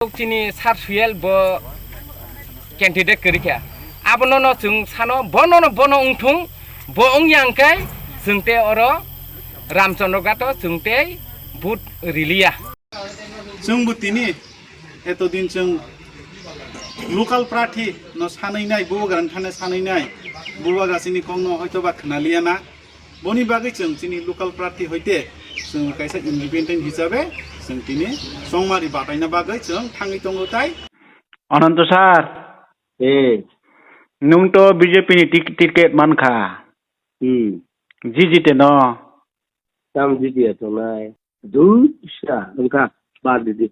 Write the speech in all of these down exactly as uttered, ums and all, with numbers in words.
Chini Sir Suyel bo candidate kwrwi kha. Abono no chwng sano, bono no, bono wngthung, bo wngya hwnkhe chwng tei oro Ramchandra Ghato chwng tei vote riliya. Chwngbo tini etodin chwng local prarthi no sanwi nai, Bubagra ni thani sanwi nai, Bubagra chini kokno hoitoba khwnaliya na. Boni bagwi chwng chini local prarthi hoite chwng kaisa independent hisabe chwng tini chongmari bataina bagwi chwng thangwi tongo tai. Ananto sir, Hmm. Nwng to B J P ni tik-, ticket mankha. Hmm. Jijite no. Tam jiji ya tongnai. Dusra wngkha. Bad di.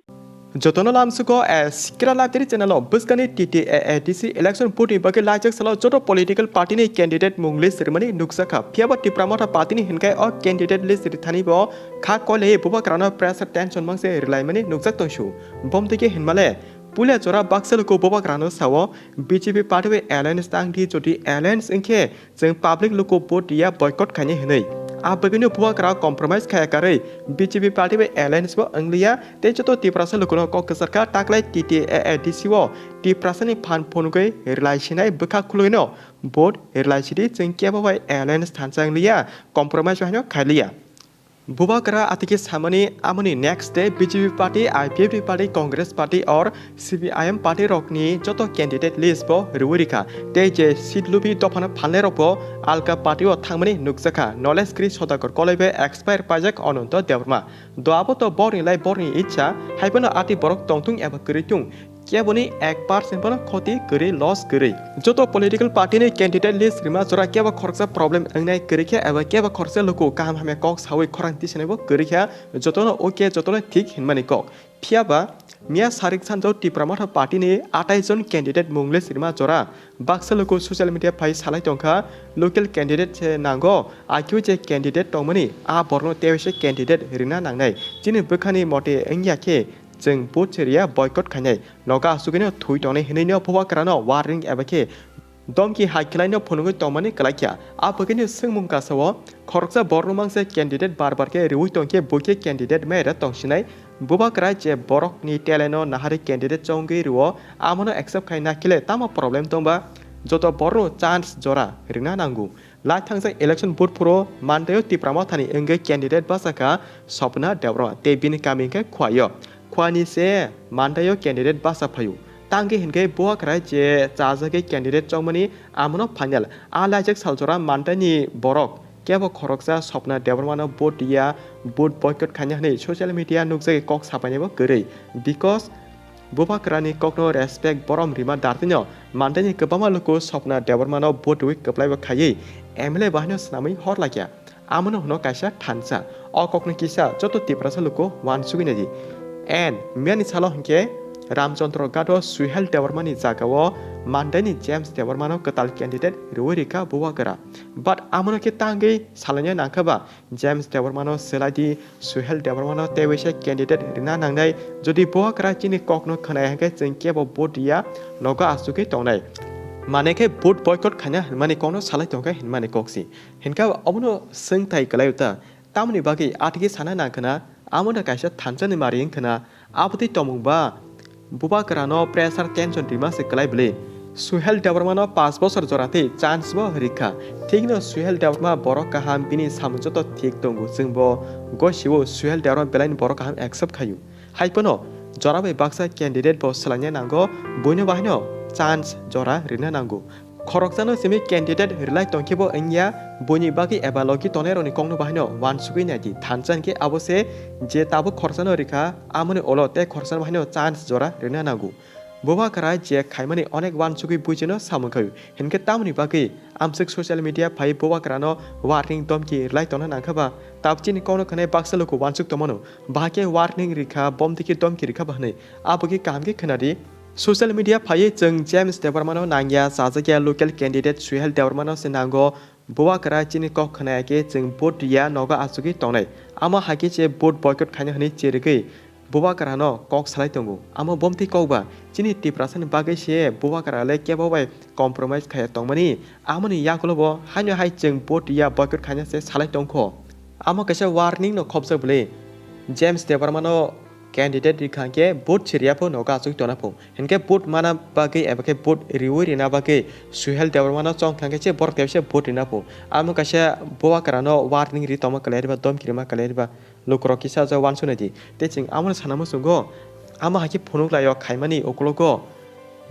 Jotono lamsugo, eh, Sikra Library channel o bwskani T T A A D C election vote ni bagwi laijak salo joto political party ni candidate mung list rimani nukjakha. Phiya bo Tipra Motha party ni hinkai o candidate list rithani bo kha koilaiwi Bubagrano pressure tension mangse rilaimani nukjak tongsu. Bomtwi khe hinmale, puila jora baksa luku Bubagrano sao B J P party bai alliance tangdi, jodi alliance wngkhe chwng public luku vote riya boycott khainai hinwi. A bagwino Bubagra compromise khaya karwi B J P party bai alliance bo wngliya tei joto Tiprasa lukuno kok kwchar kha taklai T T A A D C o Tiprasani phan phunugwi rwlai sinai bwkha khulugwino vote rwlai sidi chwng kebo bai alliance thansa wngliya, compromise bai no khailiya. Bubagra atiki samani amoni next day B J P party, I P F T party, Congress party or C P I M party rokni joto candidate list bo rwui rikha. Tei je seat lubi dophano phalnai rok bo alka party o thangmani nukjakha. Knowledge kwrwi Sodakor Koloi bai expire paijak Ananto Debbarma. Do abo to borni lai borni ichha, hai phano ati borok tongthung eba kwrwi thung. Keboni ek percent bono khoti kwrwi, loss kwrwi. Joto political party ni candidate list rima jora kebo khoroksa problem wngnai kwrwi khe eba kebo khoroksa luku kaham hamya kok sawi khorang tisanai bo kwrwi kha, jotono okay, jotono thik hinmani kok. Phiya ba miya sarik sanjao Tipra Motha party ni atai jon candidate mung list rima jora baksa luku social media phai salai tongkha, local candidate se nango, akhiu je candidate tongmani a borno tewise candidate rina nangnai. Chini bwkhani mote wngya khe chwng vote se riya, boycott khainai. Nogo asugwino thwi tongnai hinwino Bubagrano warning eba khe domki hai khlaino phunugwi tongmani kwlaikha. A bagwino swngmung kasao khoroksa borok mangsa candidate bar bar khe rwui tongkhe bo khe candidate maira tongsinai. Bubagra je borokni talent no nahari candidate chongwi rwo, amono accept khai nakhile tamo problem tongba? Joto borokno chance jora rwna nango. Lai thangjak election vote phuru mantaio Tipra Mothani wngwi candidate bachakha Swapna Debbarma tei bini kami hwnkhe Khwaio. Khwani se mantaio candidate bacha phaio. Tangwi hinkhe Bubagra je chajagwi candidate chongmani amono final. A laijak saljora mantaini borok kebo khoroksa Swapna Debbarmano vote riya, vote boycott khaina hwnwi social media nukjagwi kok sapainaibo kwrwi. Because Bubagrani kokno respect borom rima dartino mantaini kwbangma luku Swapna Debbarmano vote rwi kwplaibo khaiwi M L A bahaino swnamwi hor laikya. Amono hwno kaisa thansa. O kokno kisa joto Tiprasa luku uansugwi naidi. And miyani salo hinkhe Ramchandra Ghato Suhel Debbarmani jagao mantaini James Debbarmano kwtal candidate rwui rikha Bubagra. But amono khe tangwi salaina nangkha ba James Debbarmano swlaidi, Suhel Debbarmano teiwaisa candidate rina nangnai. Jodi Bubagra chini kokno khwnaya hwnkhe chwng kebo vote riya, nogo asugwi tongnai. Mane khe vote boycott khaina hwnmani kokno salai tongkha hwnmani koksi. Hinkhe omono swngthai kwlaio ta, tamoni bagwi atigi sana nangkhwna, amo da kaisa thansani mari wngkhwna, abotwi tongmung ba Bubagrano pressure tension rima se kwlai bwlwi. Suhel Debbarmano paanch bosor jora tei chance bo rikha. Thikno Suhel Debbarma borok kaham, bini samung joto thik tongo, chwngbo gosio Suhel Debbarma belaini borok kaham accept khaio. Hai phano jora bai baksa candidate bo swlaina nango, buino bahaino chance jora rina nango. Khoroksano simi candidate rwlai tongkhe bo wngya, buini bagwi eba logi tongnai rokni kokno bahaino uansugwi naidi. Thansa hinkhe abo se je tabuk khoroksano rikha, amoni ulo tei khoroksano bahaino chance jora rwna nango. Bubagra je khaimani onek uansugwi buijino samung khaio. Hinkhe tamoni bagwi amswk social media phai Bubagrano warning domki rwlai tongna nangkha ba? Tabuk chini kokno khwnai baksa luku uansuk tongmano. Bahai khe warning rikha, bomtwi khe domki rikha ba hwnwi. Abokhe kaham khe khwnadi. Social media phaiwi chwng James Debbarmano nangya, chajakya local candidate Suhel Debbarmano se nango. Bubagra chini kok khwnaya khe chwng vote riya, nogo achugwi tongnai. Amo hai khe se vote boycott khaina hwnwi cherigwi Bubagrano kok salai tongo. Amo bomtwi kok ba? Chini Tiprasani bagwi se Bubagra le kebo bai compromise khaya tongmani. Amoni yagulo bo haino hai chwng vote riya, boycott khaina se salai tongkho. Amo kaisa warning no khopjak bwlwi. James Debbarmano candidate rikha hwnkhe vote siriya pho nogo achuk tona pho. Hinkhe vote mana bagwi eba khe vote riwi rina bagwi Suhel Debbarma no chong thangkhe se borok tebse vote rina pho. Amo kaisa bubagra no warning ri tongma kwlai riba, domki rima kwlai riba. Lukurok kisa ja wansuknai di. Tei chwng amo sana muchungo, amo hai khe phunuk laio khaimani ukologo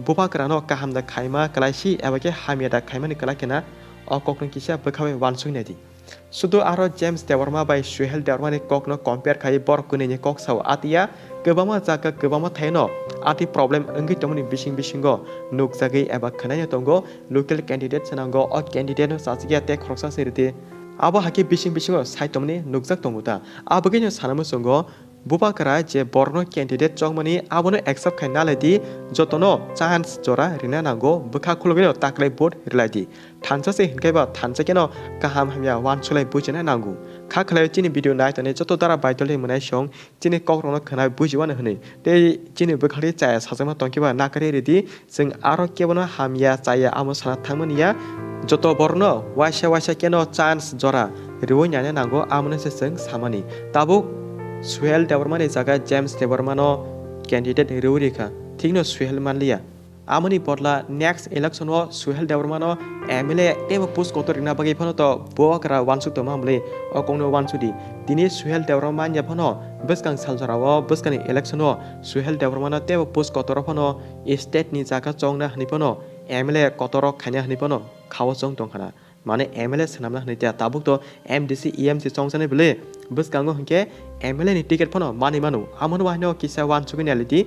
bubagra no kaham da khaima kwlai si eba khe hamya da khaimani kwlai khena o kokno kisa bwkha bai wansuknai di. Sudu aro James Debbarma bai Suhel Debbarma ni kokno compare khai borok kwnwi ni kok sao atiya kwbangma jaga kwbangma thaino ati problem wngwi tongmani bising bisingo nukjagwi eba khwnaino tongo local candidate swnamgo o candidate no chachikya tei khoroksa se rwdi. Abo hai khe bising bisingo sai tongmani nukjak tongo ta. Abagwino sana muchungo bubagra je borokno candidate chongmani abono accept khai nalai di, jotono chance jora rina nango, bwkha khulugwino taklai vote rilai di. Thansa se hinkhe ba thansa kheno kaham hamya wansulai buchina nango. Kha khlai chini video nai tani joto dara baidolni mwnai song chini kokrokno khwnai bujiwano hwnwi tei chini bwkhakni chaya sajakma tongkhe ba nakarwi ridi. Chwng aro kebono hamya chaya amo sana thangmani ya. Joto borokno waisa waisa keno chance jora riwi nani nango, amoni se chwng samani. Tabuk Suhel Debbarma ni jaga James Debbarma no candidate riwi rikha, thikno Suhel manliya. Amoni bodla next election o Suhel Debbarma no M L A teibo post kotor rina bagwi phano to bubagra wansuk tongma hamle o kokno wansuk di. Tini Suhel Debbarma manya phano bwskang sal jorao bwskangni election o Suhel Debbarma no teibo post kotor phano state ni jaga chongna hwnwi phano M L A kotorrok khaina hwnwi phano khao chong tongkhana. Mane M L A swnamna hwnwi tei tabuk to M D C, E M C chongjaknai bwle bwskango hwnkhe M L A ni ticket phano manwi mano. Amoni bahino kisa wansugwi nailai di.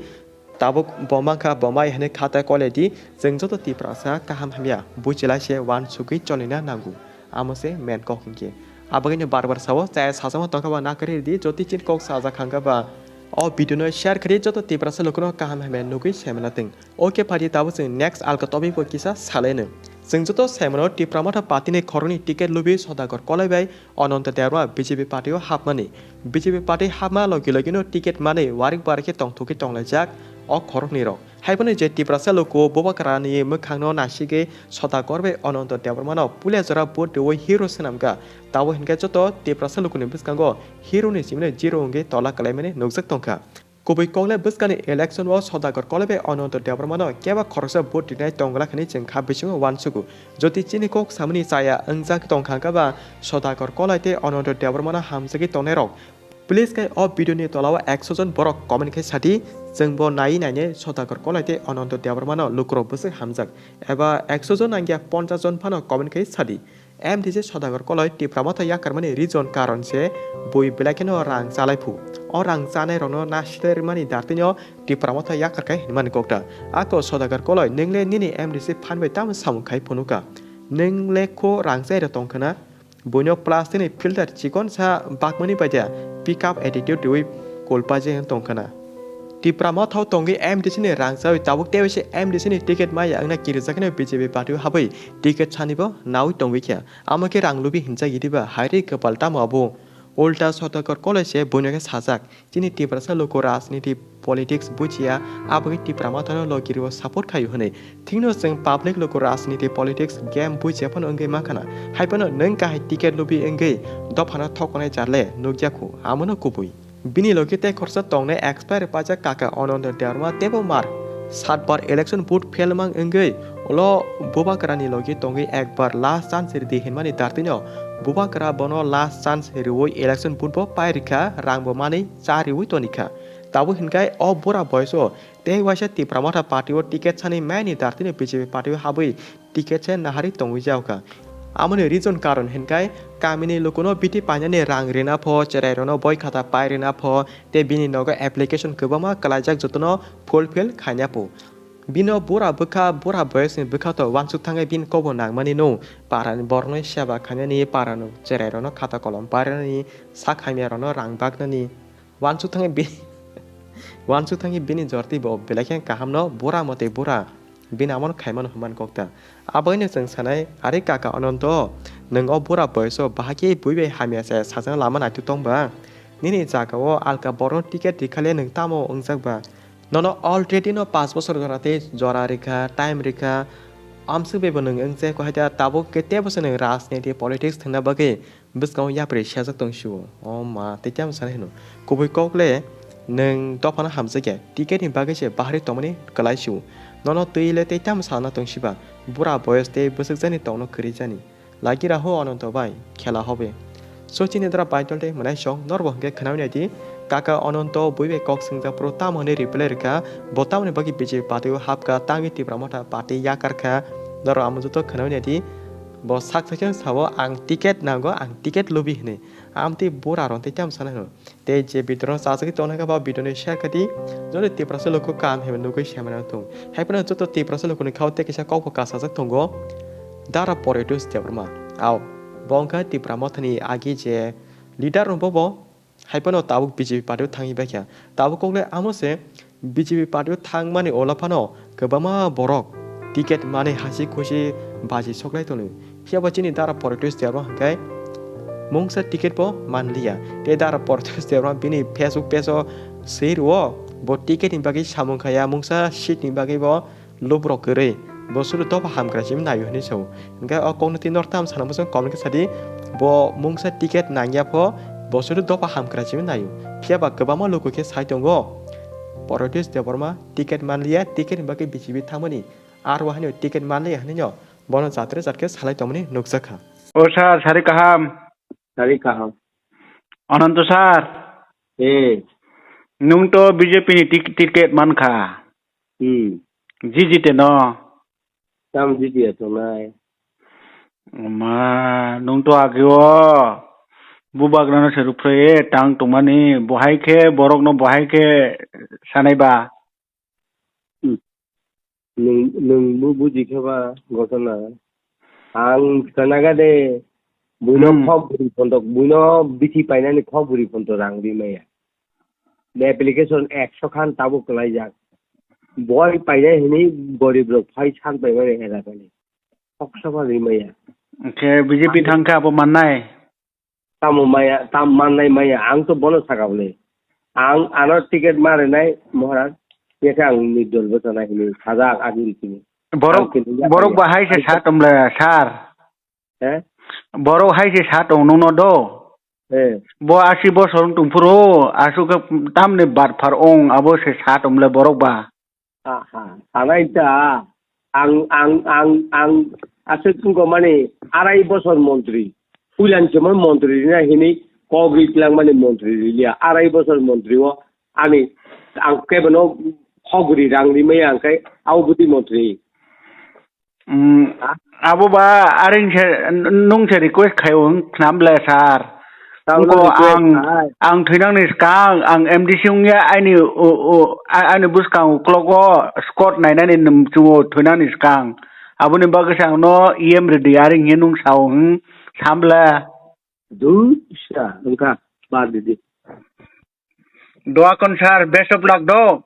Tabuk bo mankha bo mai hwnwi kha tai kolai di. Chwng joto Tiprasa kaham hamya buchilai se wansugwi cholina nango. Amo se main kok hwnkhe. Abagwino bar bar sao, chaya sajama tongkha ba nakarwi ridi, jotoi chin kok sajak hangkha ba o video no share khari joto Tiprasa lukuno kaham hamya nugwi saimana tong. Ok padi tabuk chwng next alka topic bo kisa salaino. Chwng joto saimano Tipra Motha party ni khoroknwi ticket lubi Sodagar Kolai bai Ananta Debbarma B J P party o hapmani. B J P party hapma logi logino ticket manwi warik barik khe tongthokgwi tonglaijak o khoroknwi rok. Haiphano je Tiprasa luku bubagrani mwkhangno nasigwi Sodagar bai Ananta Debbarmano puila jora vote rwui hero swnamkha. Tabuk hinkhe joto Tiprasa lukuni bwskango hero ni simino zero wngwi tola kwlaimani nukjak tongkha. Kubui kokle bwskani election o Sodagar Kolai bai Ananta Debbarmano keba khoroksa vote rinai tongwlak hwnwi chwng kha bisingo uansugo. Jotoi chini kok samani chaya wngjak tongkha hwnkhe ba Sodagar Kolai tei Ananta Debbarmano hamjagwi tongnairok. Please khe o video ni tola o ekso jon borok comment khai sadi, chwng bo naiwi nainai Sodagar Kolai tei Ananta Debbarmano lukurok bwswk hamjak, eba ekso jon nangya ponchas jon phano comment khai sadi. M D C Sodagar Kolai Tipra Motha yakarmani reason karon se bui belai kheno rang chalai phu. O rang chanai rokno nasilai rwmani dartino Tipra Motha yakar khai hinmani kokta. Ako Sodagar Kolai nwng le nini M D C phan bai tamo samung khai phunukha? Nwng le kho rang chai rw tongkha na? Buino plastic ni filter chikon sa bakmani bai da pick up attitude riwi kolpaje hwn tongkha na? Tipra Motha o tongwi M D C ni rang chawi tabuk tei waisa M D C ni ticket maya wngna kirijaknai B J P party o habwi ticket sani bo nawi tongwi kha. Amo khe rang lubi hinjak idiba, haire kwpal tamo abo? Ulta Sodagar Kolai se buino khe sajak, chini Tiprasa luku rajniti politics bujiya, aboni Tipra Mothano logi rio support khaio hwnwi. Thikno chwng public luku rajniti politics game bujiya phano wngwi mankha na. Haiphano nwng kahai ticket lubi wngwi dophano thokonai jarle nukya khu, amono kubui. Bini logi tei khoroksa tongnai expire pajak kaka Ananta Debbarma teibo mar satbar election vote fail mang wngwi ulo bubagrani logi tongwi ekbar last chance ridi hinmani dartino bubagra bono last chance riwi election vote bo pai rikha, rang bo manwi cha riwi tonikha. Tabuk hinkhai o bura boyoso tei waisa Tipra Motha party o ticket sani maini dartino B J P party o habwi ticket se nahari tongwi jaokha. Amoni reason karon hinkhai kamini lukuno biti painani rang rina pho, cherai rono boi khata pai rina pho, tei bini nogo application kwbangma kwlaijak jotono fulfill khaina pho. Bino bura bwkha, bura boyosni bwkha to uansuk thangwi bini kobo nangmani no, parani borokno seba khainani, parano cherai rono khata kolom parinani, sak hamya rono rang baknani, uansuk thangwi bini, uansuk thangwi bini jorti bo belai khe kahamno bura mote bura. Bini amo khaimano hwnmani kok ta. Aboino chwng sanai, "Are kaka Ananto, nwng o bura boyoso bahai khe bui bai hamya se sajagna lama naituk tong ba? Nini jaga o alka borokno ticket rikha le nwng tamo wngjak ba? Nono already no panch bosor jora tei jora rikha, time rikha, amswk bai bo nwng wngse ko hai ta, tabuk khe teibo se nwng rajniti politics thwngna bagwi bwskango yapri siyajak tong sio." O ma, tei tamo sanai hino. Kubui kok le, Nwng dophano hamjakya, ticket ni bagwi se bahari tongmani kwlai su. Nono twi le tei tamo sana tong siba, bura boyos tei bwswkjani tongno kwrwi jani. Lagi raho Ananto bai, khela hobe. So chini dara paitol tei mwnai song norbo hwnkhe khwnawi naidi, kaka Ananto bui bai kok swngjak phuru tamo hwnwi reply rwkha, bo tamoni bagwi B J P party o hapkha, tangwi Tipra Motha party yakarkha, norok amo joto khwnawi naidi, bo sak sakhe sao ang ticket nango, ang ticket lubi hwnwi. Amtwi bura rok tei tamo sana hwno. Tei je bidrono chajagwi tongnaikha ba video ni share kha di, jodi Tiprasa luku kaham hwnwi nugwi saimanwi tong. Haiphano joto Tiprasa lukuni khao tei kisa kokbo kasajak tongo, Dara Poritosh Debbarma. Ao, bo wngkha Tipra Mothani agi je leader rok bobo, haiphano tabuk B J P party o thangwi baikha. Tabuk kokle amo se B J P party o thangmani ulo phano kwbangma borok ticket manwi hasi khusi baji soklai tonwi. Phiya bo chini Dara Poritosh Debbarma hwnkhe mungsa ticket bo manliya. Tei Dara Poritosh Debbarma bini Facebook page o swi rwo, bo ticket ni bagwi samung khaya, mungsa seat ni bagwi bo lubrok kwrwi. Bo sudu dopha hamkrai simi naio hinwi sao. Hwnkhe o kokno twi nor tam sana muchung comment khe sadi, bo mungsa ticket nangya pho, bo sudu dopha hamkrai simi naio. Phiya ba kwbangma luku khe sai tongo, Poritosh Debbarma ticket manliya, ticket ni bagwi B J P thangmani. Aro haino ticket manliya hinwi no bono jatre jat khe salai tongmani nukjakha. O sir, sari kaham. Sari kaham. Ananto sir. Eh. Nwng to B J P ni tik-, ticket mankha. Hmm. Jiji te no. Tam jiji ya tongnai. Ma, nwng to age o. Bubagrano se rupre tang tongmani. Bohai khe, borok no bohai khe sanai ba. Hmm. Nwng, nwng bo buji khe ba gotona. Ang sanaga de, buino Hmm. Khok buri phonto, buino bithi painani khok buri phonto rang ri maya. Be application ekso khan tabuk kwlaijak. Boi painai hinwi gorib rok phai san paimani era kani. Khoksa ba ri maya. Hwnkhe B J P Ang thangkhe abo mannai? Tamo maya, tam mannai maya, ang to bono saka bole. Ang ano ticket ma rinai, Maharaj, yekhe ang nirdol bwchanai hinwi sajak agini simi. Borok, Ang kintu borok yakya. Bahai se Ang sa tong le, sir. He? Borok hai se sa tong nungno do. He. Bo asi bosor wng tong phuru, aswk khe tamni bar phar wng, abo se sa tong le borok ba. Aha, sanai ta, ang, ang, ang, ang, aswk wngkha mani arai bosor montri, puilan chumui montri rina hinwi kok ri twlang mani montri riliya, arai bosor montri o ani, ang kebono hogri rang rimaya ang khe abo bwtwi montri. Mm, ha? Abo ba aring se, n-, nung se request khaio hwn khnam le sir. Tamo wngkha request ang, khai. Ang thwinangni swkang, ang M D C wngya, aini u, u, a-, ani bwskang uklogo Scott nainani nung chungo thwinangni swkang. Aboni bagwi se ang no E M rwdi, aring hinwi nung sao, hmm, samble. Dusra, wngkha, bad rwdi. Doa kon sir, best of luck do.